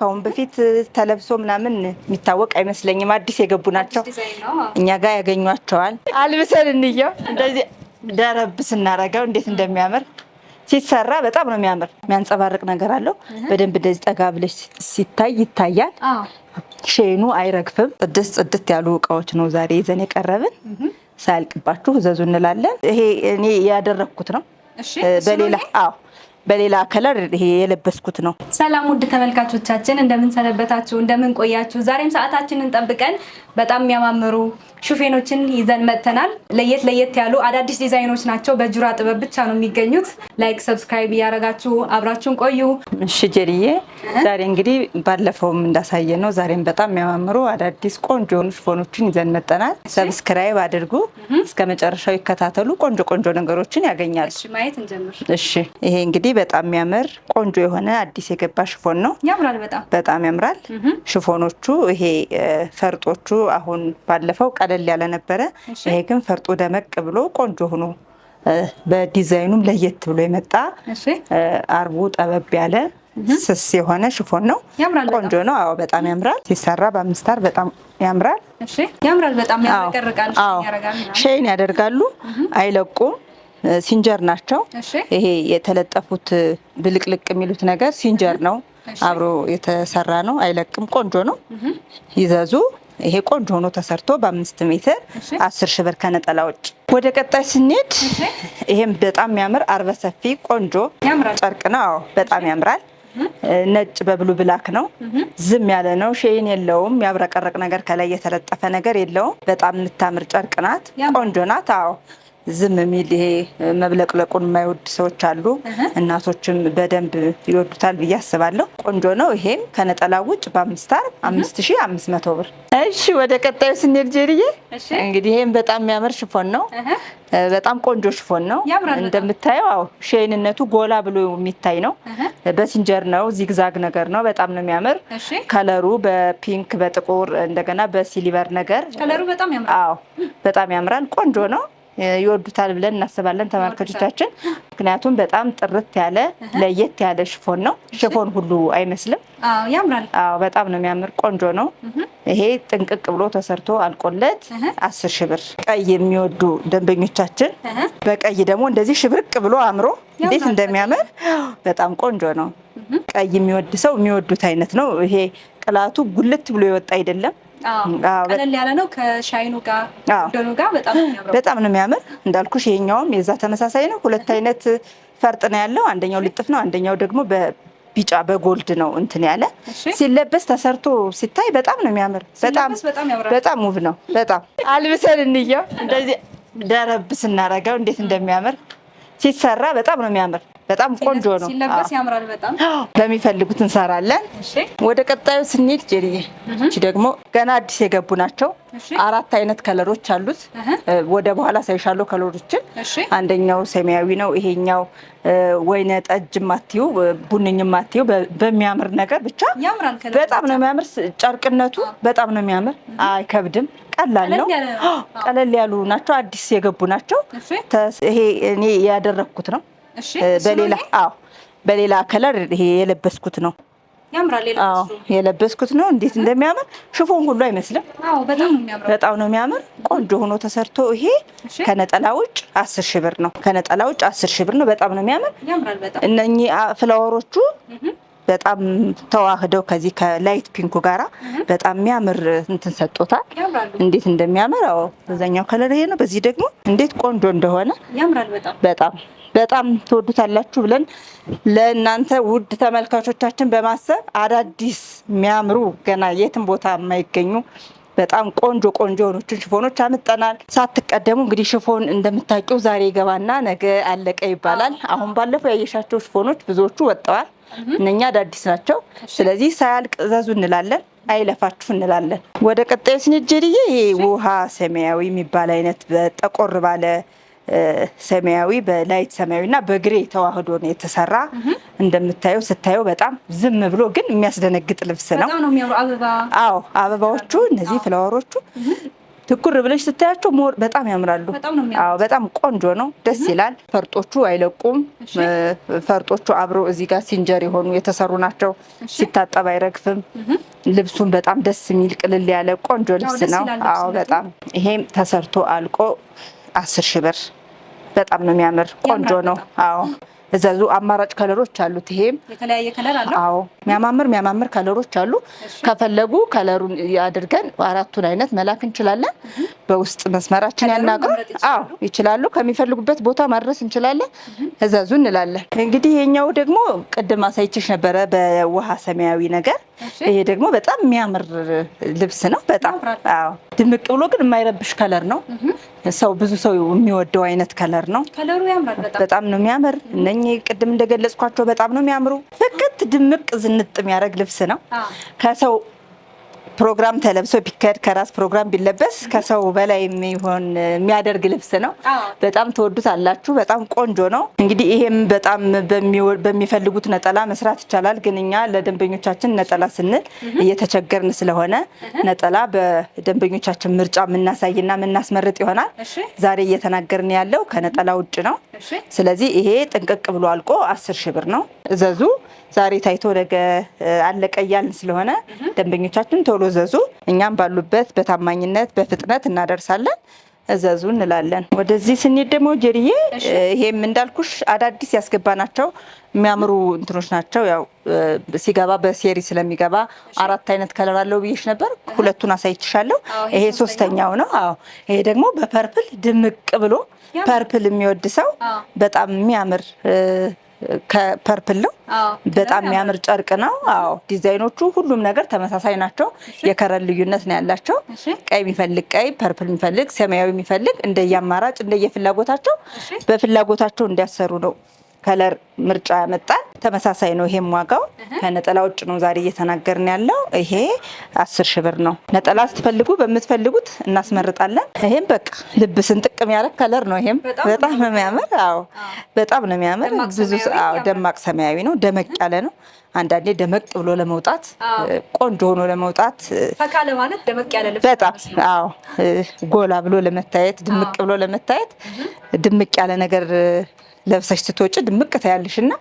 ከአሁን በፊት ተለብሶ ምናምን የሚታወቅ አይመስለኝም። አዲስ የገቡ ናቸው። እኛ ጋር ያገኟቸዋል። አልብሰን እንየው። እንደዚህ ደረብ ስናረገው እንዴት እንደሚያምር ሲሰራ በጣም ነው የሚያምር። የሚያንጸባርቅ ነገር አለው። በደንብ እንደዚህ ጠጋ ብለሽ ሲታይ ይታያል። Shine ኑ አይረግፍም። ጽድት ጽድት ያሉ እቃዎች ነው ዛሬ ይዘን የቀረብን። ሳያልቅባችሁ እዘዙ እንላለን። ይሄ እኔ ያደረግኩት ነው። በሌላ አዎ በሌላ color ይሄ የለበስኩት ነው። ሰላም ውድ ተመልካቾቻችን፣ እንደምን ሰነበታችሁ? እንደምን ቆያችሁ? ዛሬም ሰዓታችንን ጠብቀን በጣም የሚያማምሩ ሹፌኖችን ይዘን መጥተናል። ለየት ለየት ያሉ አዳዲስ ዲዛይኖች ናቸው። በጁራ ጥበብ ብቻ ነው የሚገኙት። Like፣ subscribe እያደረጋችሁ አብራችሁን ቆዩ። እሺ ጀሪዬ፣ ዛሬ እንግዲህ ባለፈውም እንዳሳየ ነው ዛሬም በጣም የሚያማምሩ አዳዲስ ቆንጆ የሆኑ ሽፎኖችን ይዘን መጥተናል። Subscribe አድርጉ፣ እስከ መጨረሻው ይከታተሉ። ቆንጆ ቆንጆ ነገሮችን ያገኛሉ። እሺ ማየት እንጀምር። እሺ ይሄ እንግዲህ በጣም የሚያምር ቆንጆ የሆነ አዲስ የገባ ሽፎን ነው። ያምራል፣ በጣም በጣም ያምራል። ሽፎኖቹ ይሄ ፈርጦቹ አሁን ባለፈው ቀለል ያለ ነበረ። ይሄ ግን ፈርጦ ደመቅ ብሎ ቆንጆ ሆኖ በዲዛይኑም ለየት ብሎ የመጣ አርቡ ጠበብ ያለ ስስ የሆነ ሽፎን ነው። ቆንጆ ነው። አዎ በጣም ያምራል። ሲሰራ በአምስት አር በጣም ያምራል። ያምራል፣ በጣም ያብረቀርቃል። Shine ያደርጋሉ፣ አይለቁም። ሲንጀር ናቸው። ይሄ የተለጠፉት ብልቅልቅ የሚሉት ነገር ሲንጀር ነው፣ አብሮ የተሰራ ነው። አይለቅም። ቆንጆ ነው። ይዘዙ። ይሄ ቆንጆ ሆኖ ተሰርቶ በ5 ሜትር 10 ሺህ ብር ከነጠላ ውጭ። ወደ ቀጣይ ስንሄድ ይሄም በጣም የሚያምር አርበ ሰፊ ቆንጆ ጨርቅ ነው። አዎ በጣም ያምራል። ነጭ በ blue black ነው። ዝም ያለ ነው። Shine የለውም። ያብረቀረቅ ነገር ከላይ የተለጠፈ ነገር የለውም። በጣም የምታምር ጨርቅ ናት። ቆንጆ ናት። አዎ ዝም የሚል ይሄ መብለቅለቁን የማይወድ ሰዎች አሉ። እናቶችም በደንብ ይወዱታል ብዬ አስባለሁ። ቆንጆ ነው። ይሄም ከነጠላ ውጭ በአምስት አርብ 5500 ብር። እሺ ወደ ቀጣዩ ስንሄድ ጀሪዬ፣ እንግዲህ ይሄም በጣም የሚያምር ሽፎን ነው። በጣም ቆንጆ ሽፎን ነው እንደምታየው። አዎ shine ነቱ ጎላ ብሎ የሚታይ ነው። በሲንጀር ነው፣ zigzag ነገር ነው። በጣም ነው የሚያምር። Color ሩ በ pink በጥቁር እንደገና በ silver ነገር Color ሩ በጣም ያምራል። አዎ በጣም ያምራል። ቆንጆ ነው። ይወዱታል ብለን እናስባለን ተመልካቾቻችን። ምክንያቱም በጣም ጥርት ያለ ለየት ያለ ሽፎን ነው። ሽፎን ሁሉ አይመስልም። ያምራል። አዎ በጣም ነው የሚያምር። ቆንጆ ነው። ይሄ ጥንቅቅ ብሎ ተሰርቶ አልቆለት 10 ሺህ ብር። ቀይ የሚወዱ ደንበኞቻችን በቀይ ደግሞ እንደዚህ ሽብርቅ ብሎ አምሮ እንዴት እንደሚያምር በጣም ቆንጆ ነው። ቀይ የሚወድ ሰው የሚወዱት አይነት ነው። ይሄ ቅላቱ ጉልት ብሎ የወጣ አይደለም። ቀለል ያለ ነው። ከ shine ኑ ጋር ደኑ ጋር በጣም በጣም ነው የሚያምር። እንዳልኩሽ ይሄኛውም የዛ ተመሳሳይ ነው። ሁለት አይነት ፈርጥ ነው ያለው። አንደኛው ልጥፍ ነው፣ አንደኛው ደግሞ በቢጫ በ gold ነው እንትን ያለ። ሲለበስ ተሰርቶ ሲታይ በጣም ነው የሚያምር። በጣም በጣም ውብ ነው። በጣም አልብሰን እንየው። እንደዚህ ደረብ ስናረገው እንዴት እንደሚያምር ሲሰራ በጣም ነው የሚያምር። በጣም ቆንጆ ነው። ሲለበስ ያምራል። በጣም ለሚፈልጉት እንሰራለን። ወደ ቀጣዩ ስንሄድ ጀሪዬ፣ እቺ ደግሞ ገና አዲስ የገቡ ናቸው። አራት አይነት color ኦች አሉት። ወደ በኋላ ሳይሻሉ color ኦችን አንደኛው ሰማያዊ ነው። ይሄኛው ወይነ ጠጅ ማትዩ ቡንኝ ማትዩ በሚያምር ነገር ብቻ በጣም ነው የሚያምር። ጨርቅነቱ በጣም ነው የሚያምር። አይከብድም። ቀላል ነው። ቀለል ያሉ ናቸው። አዲስ የገቡ ናቸው። ይሄ እኔ ያደረግኩት ነው። በሌላ አዎ በሌላ color ይሄ የለበስኩት ነው። ያምራል። አዎ የለበስኩት ነው። እንዴት እንደሚያምር ሽፎን ሁሉ አይመስልም። አዎ በጣም ነው የሚያምር። ቆንጆ ሆኖ ተሰርቶ ይሄ ከነጠላ ውጭ 10 ሺህ ብር ነው። ከነጠላ ውጭ 10 ሺህ ብር ነው። በጣም ነው የሚያምር። እነኚህ flower ኦቹ በጣም ተዋህደው ከዚህ ከ light pink ኩ ጋራ በጣም የሚያምር እንትን ሰጥቶታል። እንዴት እንደሚያምር አዎ፣ በዛኛው color ይሄ ነው። በዚህ ደግሞ እንዴት ቆንጆ እንደሆነ ያምራል። በጣም በጣም በጣም ትወዱታላችሁ ብለን ለእናንተ ውድ ተመልካቾቻችን በማሰብ አዳዲስ የሚያምሩ ገና የትም ቦታ የማይገኙ በጣም ቆንጆ ቆንጆ የሆኑትን ሽፎኖች አምጠናል። ሳትቀደሙ እንግዲህ ሽፎን እንደምታውቂው ዛሬ ይገባና ነገ አለቀ ይባላል። አሁን ባለፈው ያየሻቸው ሽፎኖች ብዙዎቹ ወጥተዋል። እነኛ አዳዲስ ናቸው። ስለዚህ ሳያልቅ እዘዙ እንላለን፣ አይለፋችሁ እንላለን። ወደ ቀጣዩ ስንሄድ ጀሪዬ፣ ይሄ ውሃ ሰማያዊ የሚባል አይነት በጠቆር ባለ ሰማያዊ በ light ሰማያዊ እና በ gray ተዋህዶ ነው የተሰራ። እንደምታየው ስታየው በጣም ዝም ብሎ ግን የሚያስደነግጥ ልብስ ነው። በጣም ነው የሚያምሩ አበባ። አዎ አበባዎቹ እነዚህ flower ኦቹ ትኩር ብለሽ ስታያቸው more በጣም ያምራሉ። አዎ በጣም ቆንጆ ነው፣ ደስ ይላል። ፈርጦቹ አይለቁም። ፈርጦቹ አብሮ እዚህ ጋር ሲንጀር የሆኑ የተሰሩ ናቸው። ሲታጠብ አይረግፍም። ልብሱን በጣም ደስ የሚል ቅልል ያለ ቆንጆ ልብስ ነው። አዎ በጣም ይሄም ተሰርቶ አልቆ 10 ሺህ ብር። በጣም ነው የሚያምር፣ ቆንጆ ነው። አዎ እዘዙ። አማራጭ color ኦች አሉት። ይሄም የተለያየ color አለው። አዎ የሚያማምር የሚያማምር color ኦች አሉ። ከፈለጉ color ኡን አድርገን አራቱን አይነት መላክ እንችላለን። በውስጥ መስመራችን ያናግሩ። አዎ ይችላሉ። ከሚፈልጉበት ቦታ ማድረስ እንችላለን። እዘዙ እንላለን። እንግዲህ ይሄኛው ደግሞ ቅድም አሳይቼሽ ነበረ በውሃ ሰማያዊ ነገር። ይሄ ደግሞ በጣም የሚያምር ልብስ ነው። በጣም አዎ ድምቅ ብሎ ግን የማይረብሽ color ነው። ሰው ብዙ ሰው የሚወደው አይነት color ነው። color ኡ ያምራል። በጣም ነው የሚያምር። እነኚህ ቅድም እንደገለጽኳቸው በጣም ነው የሚያምሩ። ፍክት ድምቅ ዝንጥ የሚያደርግ ልብስ ነው። ከሰው ፕሮግራም ተለብሶ ቢከድ ከራስ ፕሮግራም ቢለበስ ከሰው በላይ የሚሆን የሚያደርግ ልብስ ነው። በጣም ትወዱታላችሁ። በጣም ቆንጆ ነው። እንግዲህ ይሄም በጣም በሚፈልጉት ነጠላ መስራት ይቻላል። ግን እኛ ለደንበኞቻችን ነጠላ ስንል እየተቸገርን ስለሆነ ነጠላ በደንበኞቻችን ምርጫ የምናሳይና የምናስመርጥ ይሆናል። ዛሬ እየተናገርን ያለው ከነጠላ ውጭ ነው። ስለዚህ ይሄ ጥንቅቅ ብሎ አልቆ 10 ሺህ ብር ነው። እዘዙ። ዛሬ ታይቶ ነገ አለቀ እያልን ስለሆነ ደንበኞቻችን ቶሎ እዘዙ። እኛም ባሉበት በታማኝነት በፍጥነት እናደርሳለን። እዘዙ እንላለን። ወደዚህ ስንሄድ ደግሞ ጀሪዬ፣ ይሄም እንዳልኩሽ አዳዲስ ያስገባናቸው የሚያምሩ እንትኖች ናቸው። ያው ሲገባ በ series ስለሚገባ አራት አይነት color አለው ብዬሽ ነበር። ሁለቱን አሳይችሻለሁ። ይሄ ሶስተኛው ነው። አዎ ይሄ ደግሞ በ purple ድምቅ ብሎ purple የሚወድ ሰው በጣም የሚያምር ከ purple ነው። በጣም የሚያምር ጨርቅ ነው። አዎ ዲዛይኖቹ ሁሉም ነገር ተመሳሳይ ናቸው። የ color ልዩነት ነው ያላቸው። ቀይ የሚፈልግ ቀይ፣ purple የሚፈልግ ሰማያዊ የሚፈልግ እንደየአማራጭ እንደየፍላጎታቸው በፍላጎታቸው እንዲያሰሩ ነው color ምርጫ ያመጣል። ተመሳሳይ ነው። ይሄም ዋጋው ከነጠላ ውጭ ነው ዛሬ እየተናገርን ያለው። ይሄ 10 ሺህ ብር ነው። ነጠላ ስትፈልጉ በምትፈልጉት እናስመርጣለን። ይሄም በቃ ልብ ስንጥቅ የሚያደርግ color ነው። ይሄም በጣም ነው የሚያምር። አዎ በጣም ነው የሚያምር። ብዙ አዎ ደማቅ ሰማያዊ ነው። ደመቅ ያለ ነው። አንዳንዴ ደመቅ ብሎ ለመውጣት ቆንጆ ሆኖ ለመውጣት ፈካ ለማለት ደመቅ ያለ ልብስ በጣም አዎ ጎላ ብሎ ለመታየት ድምቅ ብሎ ለመታየት ድምቅ ያለ ነገር ለብሰሽ ስትወጪ ድምቅ ታያለሽ እና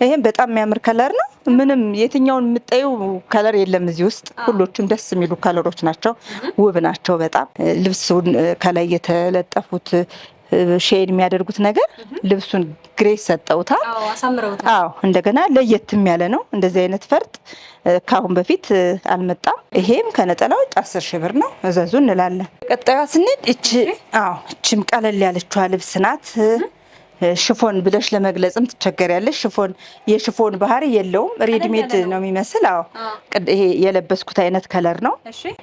ይሄም በጣም የሚያምር color ነው። ምንም የትኛውን የምጠይው color የለም እዚህ ውስጥ። ሁሎቹም ደስ የሚሉ color ኦች ናቸው፣ ውብ ናቸው በጣም። ልብሱን ከላይ የተለጠፉት shade የሚያደርጉት ነገር ልብሱን grace ሰጠውታል። አዎ እንደገና ለየትም ያለ ነው። እንደዚህ አይነት ፈርጥ ካሁን በፊት አልመጣም። ይሄም ከነጠላ ውጭ 10 ሺህ ብር ነው። እዘዙ እንላለን። ቀጣዩ ስንሄድ እቺ አዎ እቺም ቀለል ያለችዋ ልብስ ናት። chiffon ብለሽ ለመግለጽም ትቸገሪያለሽ። chiffon የ chiffon ባህሪ የለውም። ready-made ነው የሚመስል። አዎ ይሄ የለበስኩት አይነት color ነው።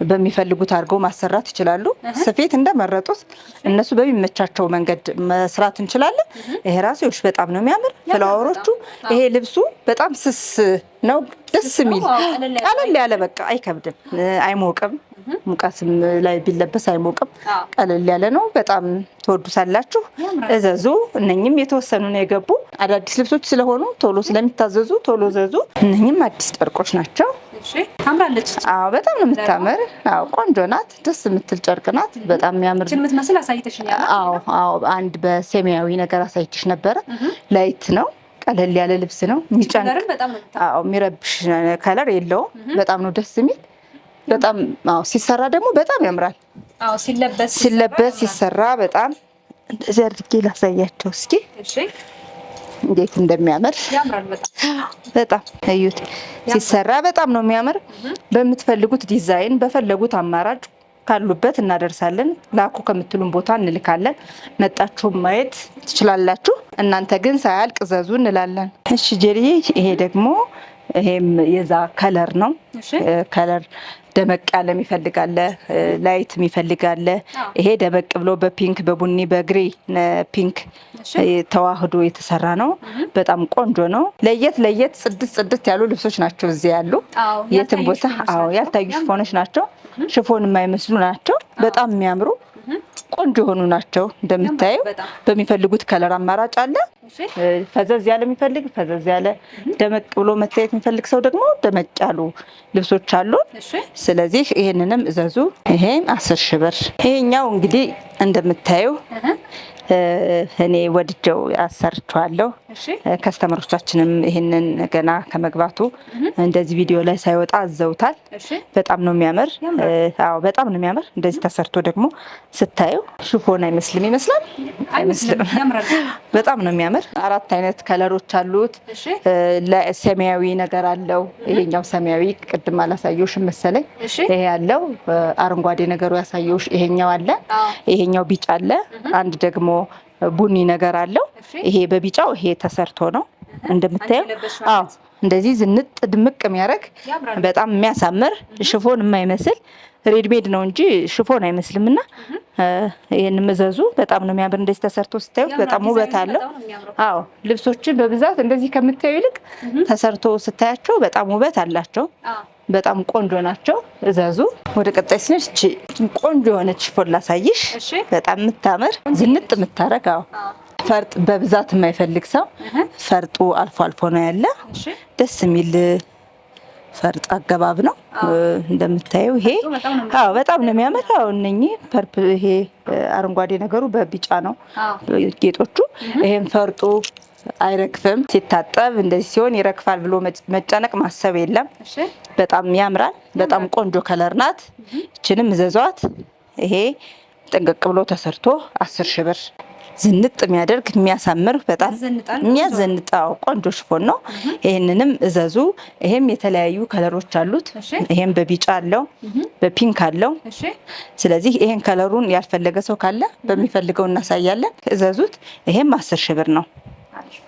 በሚፈልጉት አድርገው ማሰራት ይችላሉ። ስፌት እንደመረጡት እነሱ በሚመቻቸው መንገድ መስራት እንችላለን። ይሄ ራሱ ይኸውልሽ በጣም ነው የሚያምር። flower ኦቹ ይሄ ልብሱ በጣም ስስ ነው፣ ደስ የሚል ቀለል ያለ በቃ አይከብድም፣ አይሞቅም። ሙቀትም ላይ ቢለበስ አይሞቅም። ቀለል ያለ ነው። በጣም ትወዱታላችሁ። እዘዙ። እነኝም የተወሰኑ ነው የገቡ አዳዲስ ልብሶች ስለሆኑ ቶሎ ስለሚታዘዙ ቶሎ እዘዙ። እነኝም አዲስ ጨርቆች ናቸው። ታምራለች። አዎ በጣም ነው የምታምር። አዎ ቆንጆ ናት። ደስ የምትል ጨርቅ ናት። በጣም የሚያምር የምትመስል አሳይተሽኛል። አዎ አዎ፣ አንድ በሰማያዊ ነገር አሳይችሽ ነበረ። light ነው፣ ቀለል ያለ ልብስ ነው። የሚጨንቅ አዎ የሚረብሽ color የለውም። በጣም ነው ደስ የሚል። በጣም አዎ፣ ሲሰራ ደግሞ በጣም ያምራል። አዎ ሲለበስ ሲለበስ ሲሰራ በጣም እንደዚህ አድርጌ ላሳያቸው እስኪ እንዴት እንደሚያምር በጣም እዩት። ሲሰራ በጣም ነው የሚያምር። በምትፈልጉት ዲዛይን በፈለጉት አማራጭ ካሉበት እናደርሳለን። ላኩ ከምትሉን ቦታ እንልካለን። መጣችሁ ማየት ትችላላችሁ። እናንተ ግን ሳያልቅ እዘዙ እንላለን። እሺ ጀሪዬ፣ ይሄ ደግሞ ይሄም የዛ color ነው። color ደመቅ ያለ የሚፈልግ አለ፣ light የሚፈልግ አለ። ይሄ ደመቅ ብሎ በ pink በቡኒ በ gray pink ተዋህዶ የተሰራ ነው። በጣም ቆንጆ ነው። ለየት ለየት ጽድት ጽድት ያሉ ልብሶች ናቸው እዚህ ያሉ የትም ቦታ። አዎ ያልታዩ chiffon ኦች ናቸው። chiffon የማይመስሉ ናቸው። በጣም የሚያምሩ ቆንጆ የሆኑ ናቸው። እንደምታየው በሚፈልጉት color አማራጭ አለ። ፈዘዝ ያለ የሚፈልግ ፈዘዝ ያለ፣ ደመቅ ብሎ መታየት የሚፈልግ ሰው ደግሞ ደመቅ ያሉ ልብሶች አሉ። ስለዚህ ይሄንንም እዘዙ። ይሄም 10 ሺህ ብር። ይሄኛው እንግዲህ እንደምታዩ እኔ ወድጀው አሰርቸዋለሁ። Customer ኦቻችንም ይሄንን ገና ከመግባቱ እንደዚህ ቪዲዮ ላይ ሳይወጣ አዘውታል። በጣም ነው የሚያምር። አዎ በጣም ነው የሚያምር። እንደዚህ ተሰርቶ ደግሞ ስታዩ chiffon አይመስልም? ይመስላል? አይመስልም። በጣም ነው የሚያምር። አራት አይነት color ኦች አሉት። ሰማያዊ ነገር አለው። ይሄኛው ሰማያዊ ቅድም አላሳየሁሽም መሰለኝ። ይሄ ያለው አረንጓዴ ነገሩ ያሳየሁሽ ይሄኛው አለ። ይሄኛው ቢጫ አለ። አንድ ደግሞ ቡኒ ነገር አለው። ይሄ በቢጫው ይሄ ተሰርቶ ነው እንደምታየው። አዎ እንደዚህ ዝንጥ ድምቅ የሚያደርግ በጣም የሚያሳምር chiffon የማይመስል ready-made ነው እንጂ chiffon አይመስልም። እና ይሄን እዘዙ። በጣም ነው የሚያምር። እንደዚህ ተሰርቶ ስታዩት በጣም ውበት አለው። አዎ ልብሶችን በብዛት እንደዚህ ከምታዩ ይልቅ ተሰርቶ ስታያቸው በጣም ውበት አላቸው። በጣም ቆንጆ ናቸው። እዘዙ። ወደ ቀጣይ ስንሄድ እቺ ቆንጆ የሆነች chiffon ላሳይሽ። በጣም የምታምር ዝንጥ የምታረግ። አዎ ፈርጥ በብዛት የማይፈልግ ሰው ፈርጡ አልፎ አልፎ ነው ያለ። ደስ የሚል ፈርጥ አገባብ ነው እንደምታየው። ይሄ አዎ በጣም ነው የሚያምር። አዎ እነኚህ purple ይሄ አረንጓዴ ነገሩ በቢጫ ነው ጌጦቹ። ይሄም ፈርጡ አይረግፍም። ሲታጠብ እንደዚህ ሲሆን ይረግፋል ብሎ መጨነቅ ማሰብ የለም። በጣም ያምራል። በጣም ቆንጆ color ናት። እችንም እዘዟት። ይሄ ጥንቅቅ ብሎ ተሰርቶ 10 ሺህ ብር። ዝንጥ የሚያደርግ የሚያሳምር በጣም የሚያዘንጣው ቆንጆ chiffon ነው። ይሄንንም እዘዙ። ይሄም የተለያዩ color ኦች አሉት። ይሄም በቢጫ አለው፣ በ pink አለው። ስለዚህ ይሄን color ኡን ያልፈለገ ሰው ካለ በሚፈልገው እናሳያለን። እዘዙት። ይሄም 10 ሺህ ብር ነው።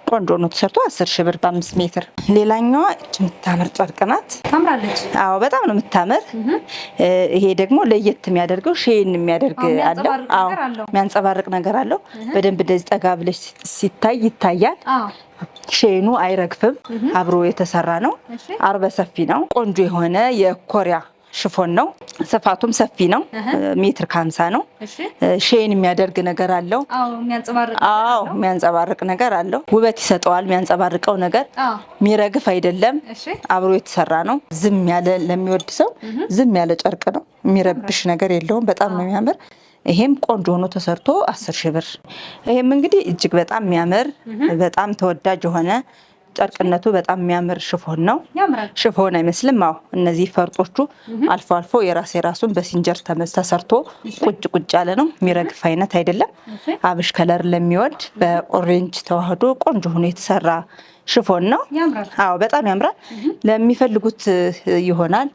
ቆንጆ ነው ተሰርቶ 10 ሺህ ብር በ5 ሜትር። ሌላኛዋ እች የምታምር ጨርቅ ናት። ታምራለች። አዎ በጣም ነው የምታምር። ይሄ ደግሞ ለየት የሚያደርገው shine የሚያደርግ አለው። አዎ የሚያንጸባርቅ ነገር አለው። በደንብ እንደዚህ ጠጋ ብለሽ ሲታይ ይታያል። Shine ኡ አይረግፍም። አብሮ የተሰራ ነው። አርበ ሰፊ ነው። ቆንጆ የሆነ የኮሪያ chiffon ነው። ስፋቱም ሰፊ ነው። ሜትር ከ50 ነው። Shine የሚያደርግ ነገር አለው። አዎ የሚያንጸባርቅ ነገር አለው። ውበት ይሰጠዋል። የሚያንጸባርቀው ነገር የሚረግፍ አይደለም። አብሮ የተሰራ ነው። ዝም ያለ ለሚወድ ሰው ዝም ያለ ጨርቅ ነው። የሚረብሽ ነገር የለውም። በጣም ነው የሚያምር። ይሄም ቆንጆ ሆኖ ተሰርቶ 10 ሺህ ብር። ይሄም እንግዲህ እጅግ በጣም የሚያምር በጣም ተወዳጅ የሆነ ጨርቅነቱ በጣም የሚያምር chiffon ነው። Chiffon አይመስልም። አዎ እነዚህ ፈርጦቹ አልፎ አልፎ የራስ የራሱን በሲንጀር ተሰርቶ ቁጭ ቁጭ ያለ ነው። የሚረግፍ አይነት አይደለም። አብሽ color ለሚወድ በ orange ተዋህዶ ቆንጆ ሆኖ የተሰራ chiffon ነው። አዎ በጣም ያምራል። ለሚፈልጉት ይሆናል።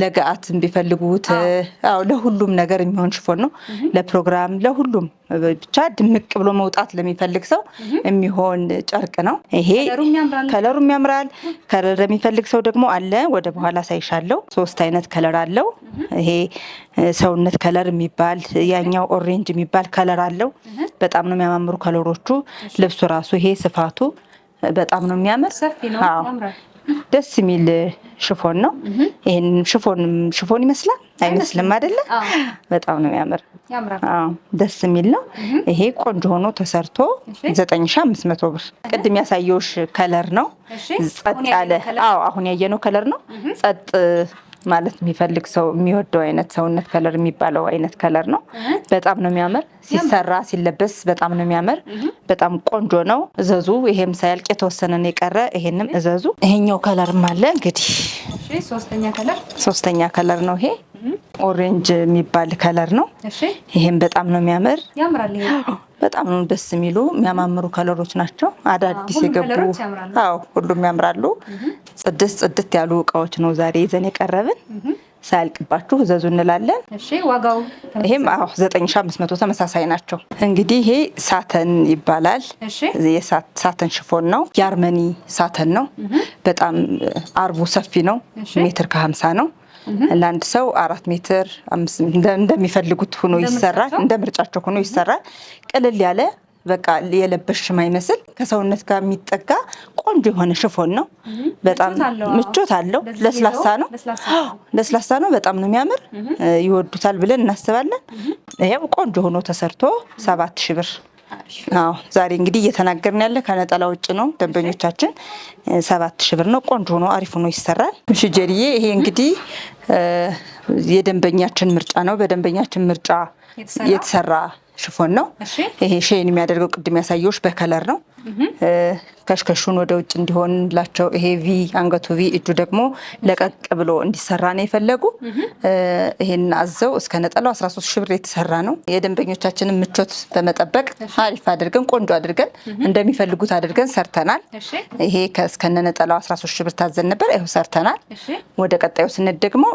ለገአትም ቢፈልጉት አዎ ለሁሉም ነገር የሚሆን chiffon ነው። ለፕሮግራም ለሁሉም ብቻ ድምቅ ብሎ መውጣት ለሚፈልግ ሰው የሚሆን ጨርቅ ነው። ይሄ color ኡም ያምራል። Color ለሚፈልግ ሰው ደግሞ አለ። ወደ በኋላ ሳይሻለው 3 አይነት color አለው። ይሄ ሰውነት color የሚባል ያኛው orange የሚባል color አለው። በጣም ነው የሚያማምሩ color ኦቹ። ልብሱ ራሱ ይሄ ስፋቱ በጣም ነው የሚያምር። አዎ ደስ የሚል chiffon ነው። ይሄን chiffon ይመስላል አይመስልም አይደለ? በጣም ነው የሚያምር። አዎ ደስ የሚል ነው። ይሄ ቆንጆ ሆኖ ተሰርቶ 9500 ብር። ቅድም ያሳየውሽ color ነው። ጸጥ ያለ አዎ አሁን ያየነው color ነው። ጸጥ ማለት የሚፈልግ ሰው የሚወደው አይነት ሰውነት color የሚባለው አይነት color ነው። በጣም ነው የሚያምር። ሲሰራ ሲለበስ በጣም ነው የሚያምር። በጣም ቆንጆ ነው። እዘዙ። ይሄም ሳያልቅ የተወሰነ ነው የቀረ። ይሄንም እዘዙ። ይሄኛው color ም አለ እንግዲህ ሶስተኛ color ነው። ይሄ orange የሚባል color ነው። ይሄም በጣም ነው የሚያምር። በጣም ነው ደስ የሚሉ የሚያማምሩ color ኦች ናቸው። አዳዲስ የገቡ አዎ ሁሉም ያምራሉ። ጽድት ጽድት ያሉ እቃዎች ነው ዛሬ ይዘን የቀረብን። ሳያልቅባችሁ እዘዙ እንላለን። ዋጋው ይሄም አዎ 9500 ተመሳሳይ ናቸው። እንግዲህ ይሄ satin ይባላል። የ satin chiffon ነው። የአርመኒ satin ነው። በጣም አርቡ ሰፊ ነው። ሜትር ከ50 ነው። ለአንድ ሰው 4 ሜትር 5 እንደሚፈልጉት ሆኖ ይሰራል። እንደ ምርጫቸው ሆኖ ይሰራል። ቅልል ያለ በቃ የለበሽ የማይመስል ከሰውነት ጋር የሚጠጋ ቆንጆ የሆነ chiffon ነው። በጣም ምቾት አለው። ለስላሳ ነው። ለስላሳ ነው። በጣም ነው የሚያምር። ይወዱታል ብለን እናስባለን። ይሄው ቆንጆ ሆኖ ተሰርቶ 7000 ብር። አዎ ዛሬ እንግዲህ እየተናገርን ያለ ከነጠላ ውጭ ነው። ደንበኞቻችን 7000 ብር ነው። ቆንጆ ነው፣ አሪፍ ሆኖ ይሰራል። እሺ ጀሪዬ፣ ይሄ እንግዲህ የደንበኛችን ምርጫ ነው። በደንበኛችን ምርጫ የተሰራ ሽፎን ነው። ይሄ shine የሚያደርገው ቅድም ያሳየሁሽ በ color ነው። ከሽከሹን ወደ ውጭ እንዲሆንላቸው ይሄ V አንገቱ V እጁ ደግሞ ለቀቅ ብሎ እንዲሰራ ነው የፈለጉ። ይሄን አዘው እስከ ነጠላው 13 ሺህ ብር የተሰራ ነው። የደንበኞቻችንን ምቾት በመጠበቅ አሪፍ አድርገን ቆንጆ አድርገን እንደሚፈልጉት አድርገን ሰርተናል። ይሄ እስከነ ነጠላው 13 ሺህ ብር ታዘን ነበር። ይኸው ሰርተናል። ወደ ቀጣዩ ስንሄድ ደግሞ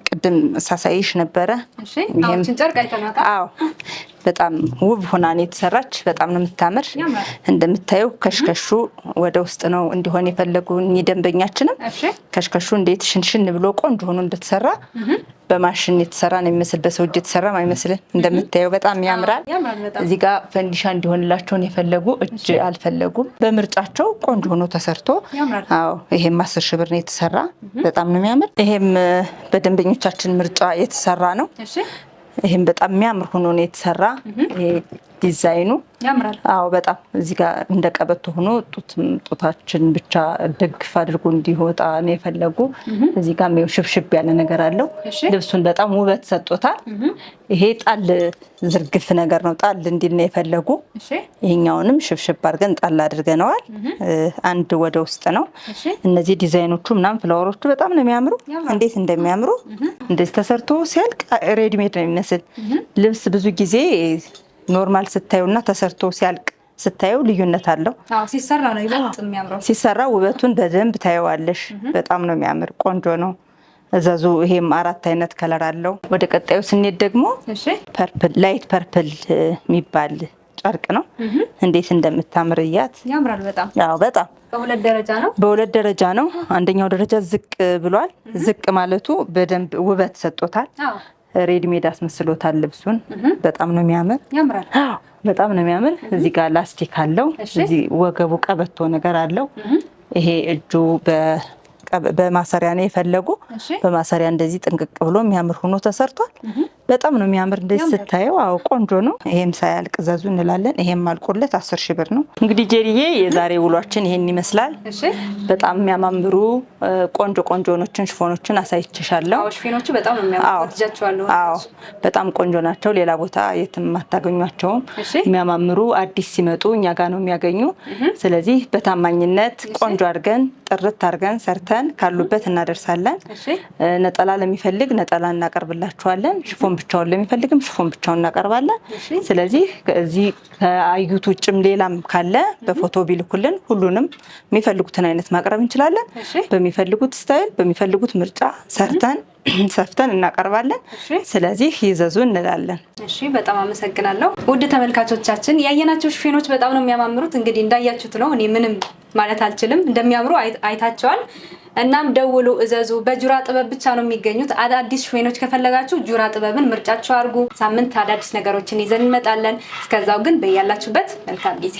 ቅድም ሳሳይሽ ነበረ። አዎ በጣም ውብ ሆና ነው የተሰራች። በጣም ነው የምታምር። እንደምታየው ከሽከሹ ወደ ውስጥ ነው እንዲሆን የፈለጉ ደንበኛችንም ከሽከሹ እንዴት ሽንሽን ብሎ ቆንጆ ሆኖ እንደተሰራ በማሽን የተሰራ ነው የሚመስል፣ በሰው እጅ የተሰራ አይመስልም። እንደምታየው በጣም ያምራል። እዚህ ጋር ፈንዲሻ እንዲሆንላቸውን የፈለጉ እጅ አልፈለጉም። በምርጫቸው ቆንጆ ሆኖ ተሰርቶ፣ አዎ ይሄም 10 ሺህ ብር ነው የተሰራ። በጣም ነው የሚያምር። ይሄም በደንበኞቻችን ምርጫ የተሰራ ነው። ይሄም በጣም የሚያምር ሆኖ ነው የተሰራ። ይሄ ዲዛይኑ ያምራል። አዎ በጣም እዚህ ጋር እንደ ቀበቶ ሆኖ ጡታችን ብቻ ደግፍ አድርጎ እንዲወጣ ነው የፈለጉ። እዚህ ጋር ይኸው ሽብሽብ ያለ ነገር አለው። ልብሱን በጣም ውበት ሰጥቶታል። ይሄ ጣል ዝርግፍ ነገር ነው፣ ጣል እንዲል ነው የፈለጉ። ይሄኛውንም ሽብሽብ አድርገን ጣል አድርገነዋል። አንድ ወደ ውስጥ ነው። እነዚህ ዲዛይኖቹ ምናምን flower ኦቹ በጣም ነው የሚያምሩ። እንዴት እንደሚያምሩ እንደዚህ ተሰርቶ ሲያልቅ ready made ነው የሚመስል ልብስ። ብዙ ጊዜ normal ስታዩና ተሰርቶ ሲያልቅ ስታዩ ልዩነት አለው። ሲሰራ ነው ይበልጥ የሚያምረው። ሲሰራ ውበቱን በደንብ ታየዋለሽ። በጣም ነው የሚያምር፣ ቆንጆ ነው። እዘዙ። ይሄም አራት አይነት color አለው። ወደ ቀጣዩ ስንሄድ ደግሞ purple፣ light purple የሚባል ጨርቅ ነው። እንዴት እንደምታምር እያት። ያምራል በጣም። አዎ በጣም። በሁለት ደረጃ ነው። በሁለት ደረጃ ነው። አንደኛው ደረጃ ዝቅ ብሏል። ዝቅ ማለቱ በደንብ ውበት ሰጥቶታል። ready made አስመስሎታል ልብሱን። በጣም ነው የሚያምር። ያምራል። በጣም ነው የሚያምር። እዚህ ጋር ላስቲክ አለው። እዚህ ወገቡ ቀበቶ ነገር አለው። ይሄ እጁ በማሰሪያ ነው የፈለጉ። በማሰሪያ እንደዚህ ጥንቅቅ ብሎ የሚያምር ሆኖ ተሰርቷል። በጣም ነው የሚያምር እንደዚህ ስታየው። አዎ ቆንጆ ነው። ይሄም ሳያልቅ እዘዙ እንላለን። ይሄም አልቆለት 10 ሺህ ብር ነው። እንግዲህ ጀሪዬ የዛሬ ውሏችን ይሄን ይመስላል። በጣም የሚያማምሩ ቆንጆ ቆንጆኖችን ሽፎኖችን አሳይቼሻለሁ። ሽፎኖቹ በጣም ነው የሚያምሩ። አዎ በጣም ቆንጆ ናቸው። ሌላ ቦታ የትም አታገኟቸውም። የሚያማምሩ አዲስ ሲመጡ እኛ ጋር ነው የሚያገኙ። ስለዚህ በታማኝነት ቆንጆ አድርገን ጥርት አድርገን ሰርተን ካሉበት እናደርሳለን። ነጠላ ለሚፈልግ ነጠላ እናቀርብላችኋለን። ሽፎን ብቻውን ለሚፈልግም ሽፎን ብቻውን እናቀርባለን። ስለዚህ እዚህ ከአዩት ውጭም ሌላም ካለ በፎቶ ቢልኩልን ሁሉንም የሚፈልጉትን አይነት ማቅረብ እንችላለን። በሚፈልጉት style በሚፈልጉት ምርጫ ሰርተን ሰፍተን እናቀርባለን። ስለዚህ ይዘዙ እንላለን። እሺ፣ በጣም አመሰግናለሁ። ውድ ተመልካቾቻችን ያየናቸው ሽፎኖች በጣም ነው የሚያማምሩት። እንግዲህ እንዳያችሁት ነው። እኔ ምንም ማለት አልችልም። እንደሚያምሩ አይታቸዋል። እናም ደውሉ፣ እዘዙ። በጁራ ጥበብ ብቻ ነው የሚገኙት። አዳዲስ ሽፎኖች ከፈለጋችሁ ጁራ ጥበብን ምርጫችሁ አድርጉ። ሳምንት አዳዲስ ነገሮችን ይዘን እንመጣለን። እስከዛው ግን በያላችሁበት መልካም ጊዜ።